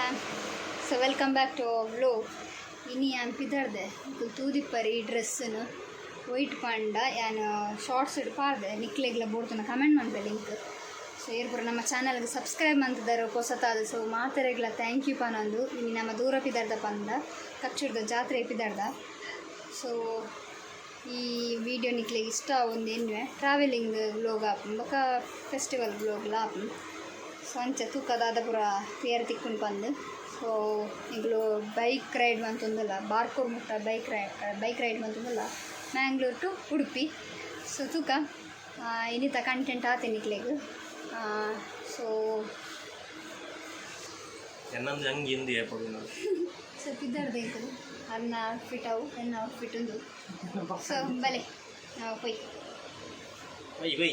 Fam, so welcome back to vlog. ಇನಿ ಯಾನ್ ಪಿದರ್ದೆ. ನಿಕುಲು ತೂದಿಪ್ಪರ್ ಈ ಡ್ರೆಸ್ಸ್ನು. ವೈಟ್ ಪಂಡ ಯಾನ್ ಶಾರ್ಟ್ಸ್ ಪಾಡ್ದೆ. ನಿಕ್ಲೆಗ್ಲ ಬೋಡ್ತುನ ಕಮೆಂಟ್ ಮನ್ಪೆ ಲಿಂಕ್. ಸೊ ಏರ್ ಪೂರ ನಮ್ಮ ಚಾನಲ್ಗೆ ಸಬ್ಸ್ಕ್ರೈಬ್ ಮಂತುದರ್ ಪೊಸತಾದ್, ಸೊ ಮಾತೆರೆಗ್ಲ thank you ಪನೊಂದು ಇನಿ ನಮ್ಮ ದೂರ ಪಿದರ್ದ ಪಂದ ಕಚ್ಚೂರ್ದ ಜಾತ್ರೆ ಪಿದರ್ದ. ಸೊ ಈ ವಿಡಿಯೋ ನಿಕ್ಲೆಗ್ ಇಷ್ಟ ಆವೊಂದು ಎನ್ನುವೆ. ಟ್ರಾವೆಲಿಂಗ್ ವ್ಲೋಗ್ ಆಪುಂಡು ಬೊಕ ಫೆಸ್ಟಿವಲ್ ವ್ಲೋಗ್ಲ ಆಪುಂಡು. ಸೊ ಅಂಚ ತೂಕ ದಾದ ಪೂರ ತೂಯೆರೆ ತಿಕ್ಕುಂಡು ಪಂದ್. ಸೊ ಎಂಕುಲು ಬೈಕ್ ರೈಡ್ ಮಂತೊಂದುಲ್ಲ, ಬಾರ್ಕೂರ್ ಮುಟ್ಟ ಬೈಕ್ ರೈಡ್ ಮಂತೊಂದುಲ್ಲ, ಮ್ಯಾಂಗ್ಳೂರ್ ಟು ಉಡುಪಿ. ಸೊ ತೂಕ, ಇನಿತ ಕಂಟೆಂಟ್ ಆತೆ ನಿಕ್ಲೆಗ್. ಸೊ ಎನ್ನಂದು ಹಂಗೆ ಹಿಂದಿ ಏಪಡು. ಸೊ ಪಿದರ್ದ ಎಂಕುಲು. ಅರ್ನ ಔಟ್ಫಿಟ್ ಅವು, ಎನ್ನ ಔಟ್ಫಿಟ್ ಉಂದು. ಸೊ ಬಲೆ ನಾವು ಪೋಯಿ. Bye bye.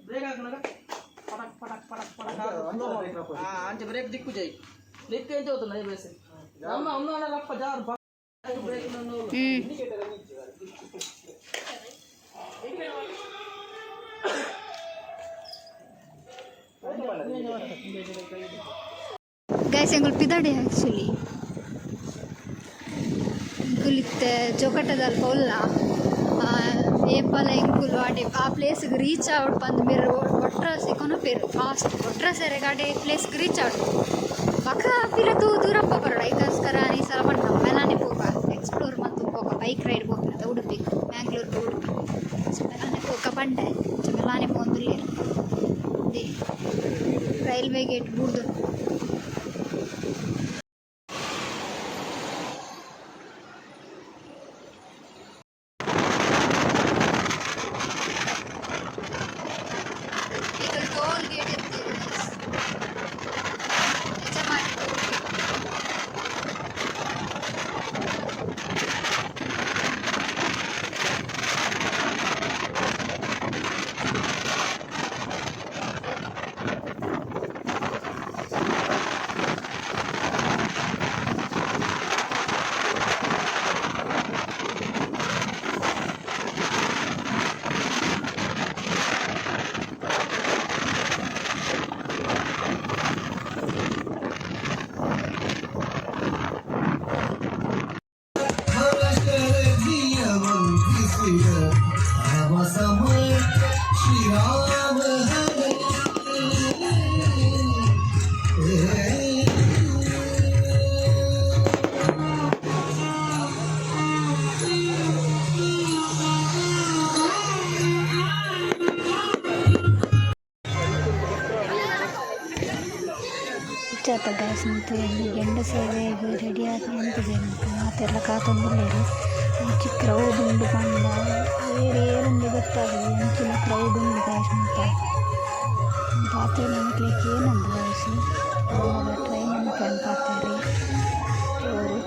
ಬ್ರೇಕ್ ಹಾಕನಾಗ ಪಟಕ್ ಪಟಕ್ ಪಟಕ್ ಪಟಕ್. ಅಂಚೆ ಬ್ರೇಕ್ ದಿಕ್ಕು ಜೈ ನಿಕ್ಕು ಎಂಚ ಹೋತನ ಎ ಬೇಸ್ ನಮ್ಮ ಒಂದು ರಪ್ಪ ಜಾರು ಬ್ರೇಕ್. ಹ್ಞೂ. ಗೈಸ್, ಎಂಕುಲು ಪಿದಾಡೆ. ಆ್ಯಕ್ಚುಲಿ ಎಂಕುಲು ಇತ್ತೆ ಜೋಕಟ್ಟದಲ್ಪ ಉಲ್ಲ. ಏಪಲ ಎಂಕುಲು ಆಡೆ ಆ ಪ್ಲೇಸ್ಗೆ ರೀಚ್ ಆವಡ್ ಪಂದ್ ಮೇರ್ ಒಟ್ರಾಸಿ ಕೊನೊಪೆರ್. ಫಾಸ್ಟ್ ಒಟ್ರಾಸೆರೆಗ್ ಆಡೆ ಪ್ಲೇಸ್ಗೆ ರೀಚ್ ಆವಡ್ ಬೊಕ ಪಿರ ದೂರಪ್ಪ ಬರೋಡು. ಐಕೋಸ್ಕರ ಈ ಸಲ ಪಂಡ ಮೆಲಾನೆ ಪೋಪ, ಎಕ್ಸ್ಪ್ಲೋರ್ ಮಂತು ಪೋಕ. ಬೈಕ್ ರೈಡ್ ಪೋಪಿನದ ಉಡುಪಿ, ಮ್ಯಾಂಗ್ಳೂರ್ ಟು ಉಡುಪಿ. ಸೊ ಮೆಲಾನೆ ಪೋಕ ಪಂಡೆ. ಸೊ ಮೆಲಾನೆ ಪೋಂದುಲ್ಲೆರ್. ದಿ ರೈಲ್ವೆ ಗೇಟ್ ಬೂರ್ದು. ಈಗ ಟೋಲ್ ಗೇಟ್ ಎತ್ತಿದೆ. ಯಜಮಾನಿ ಟೋಲ್ ಗೇಟ್. ಶ್ರೀರಾಮ ಹರೇ. ಇಚ್ಚಾತ ಗೈಸ್, ಮತ್ತು ಗೆಂಡ ಸೇವೆಗ್ ರೆಡಿ ಆದ್ ಉಂತುದೆರ್. ಮಾತೆರ್ಲ ಕಾತೊಂದುಲ್ಲೆರ್. ಅಂಚಿ ಕ್ರೌಡ್ ಉಂಡು ಪಂಡ ಏರ್ ಏರುಂದು ಗೊತ್ತಾಪುಜಿ, ಅಂಚಿನ ಕ್ರೌಡ್ ಉಂಡು ಗೈಸ್ ಮುಲ್ಪ. ಪಾತೆರ್ನ ನಿಕ್ಲೆಗ್ ಕೇನಂದ್ ವಾಯ್ಸ್. ಟ್ರೈ ಮನ್ಪುವೆನ್ ಪಾತೆರ್ರೆ ಜೋರು.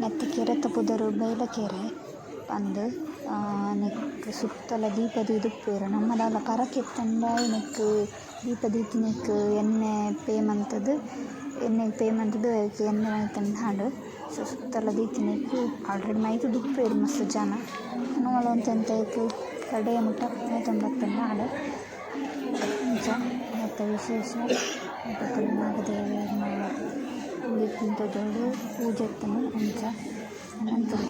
ನೆತ್ತ ಕೆರೆತ ಪುದರ್ ಬೈಲಕೆರೆ ಪಂದ್. ನೆಕ್ಕ್ ಸುತ್ತಲ ದೀಪ ದೀದ್ ಇಪ್ಪುವೆರ್. ನಮ್ಮ ದಾಲ ಪರಕೆ ಇತ್ತ್ಂಡ ನೆಕ್ಕ್ ದೀಪ ದೀತಿನೆಕ್ ಎಣ್ಣೆ ಪೇ ಮಂತುದು, ಎಣ್ಣೆಗ್ ಪೇ ಮಂತುದು ಐಕ್ ಎಣ್ಣೆ ಮೈತುಂಡ ಆಂಡ್. ಸೊ ಸುತ್ತಲ ದೀತಿನೆಕ್ ಆಲ್ರೆಡಿ ಮೈತುದು ಇಪ್ಪುವೆರ್ ಮಸ್ತ್ ಜನ. ನಮಲ ಒಂತೆ ಒಂತೆ ಐಕ್ ಕಡೆ ಮುಟ್ಟ ಮೈತೊಂದು ಬತ್ತುಂಡ ಆಂಡ್. ಅಂಚ ನೆತ್ತ ವಿಶೇಷ. ಮುಲ್ಪ ನಾಗದೇವೆರ್ನ ಉಂದು ತೋಜೊಡು. ಪೂಜೆ ಇತ್ತುಂಡು ಅಂಚ ಮಂತುದು.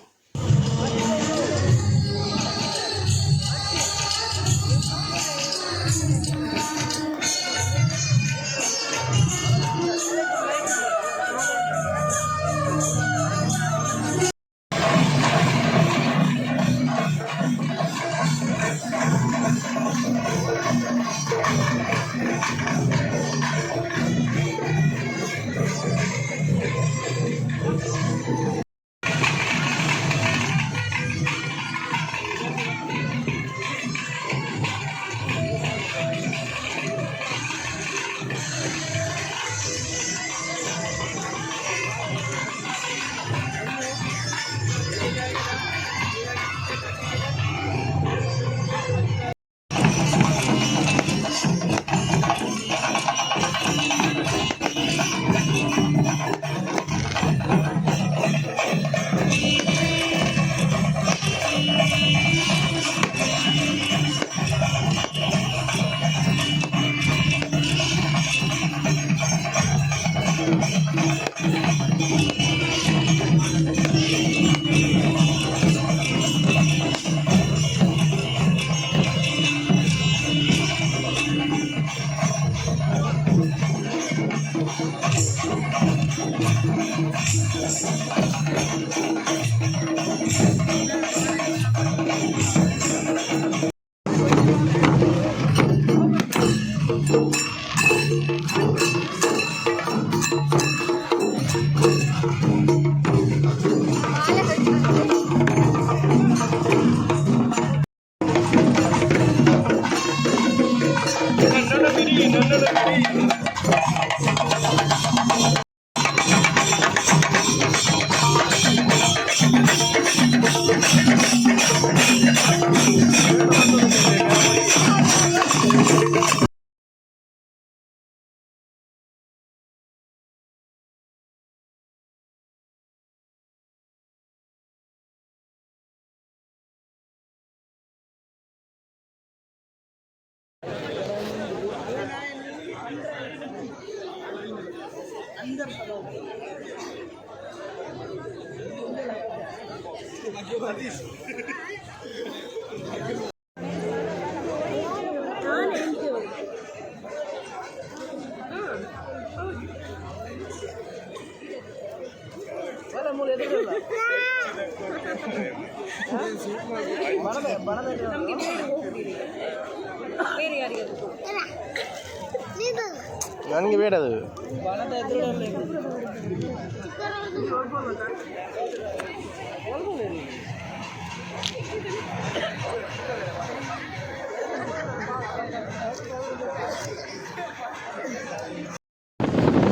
ನನಗೆ ಬೇಡ ಅದು.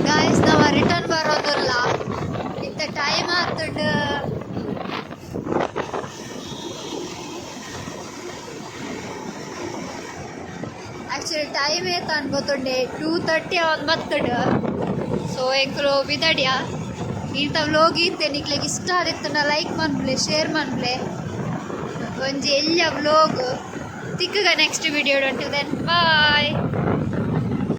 ಗಾಯ್ಸ್, ನಾವು ರಿಟರ್ನ್ ಬರೋದಿಲ್ಲ, ಇಂಥ ಟೈಮ್ ಆಗ್ತುಂಡು. ಆ್ಯಕ್ಚುಲಿ ಟೈಮ್ ಏತ ಅನ್ಬೋತುಂಡೆ, 2:30 ಅವತ್ತು ಬತ್ತುಂಡು. ಸೊ ಎಂಕುಲು ಬಿದಡಿಯ. ಇಂಥ ವ್ಲೋಗ್ ಇತ್ತೆ ನಿಕ್ಲೆಗ್ ಇಷ್ಟ ಆದಿತ್ತುಂಡ ಲೈಕ್ ಮನ್ಪುಲೆ, ಶೇರ್ ಮನ್ಪುಲೆ. ಒಂಜಿ ಎಲ್ಯ ವ್ಲೋಗ್ ತಿಕ್ಕಗ ನೆಕ್ಸ್ಟ್ ವಿಡಿಯೋ. Then bye.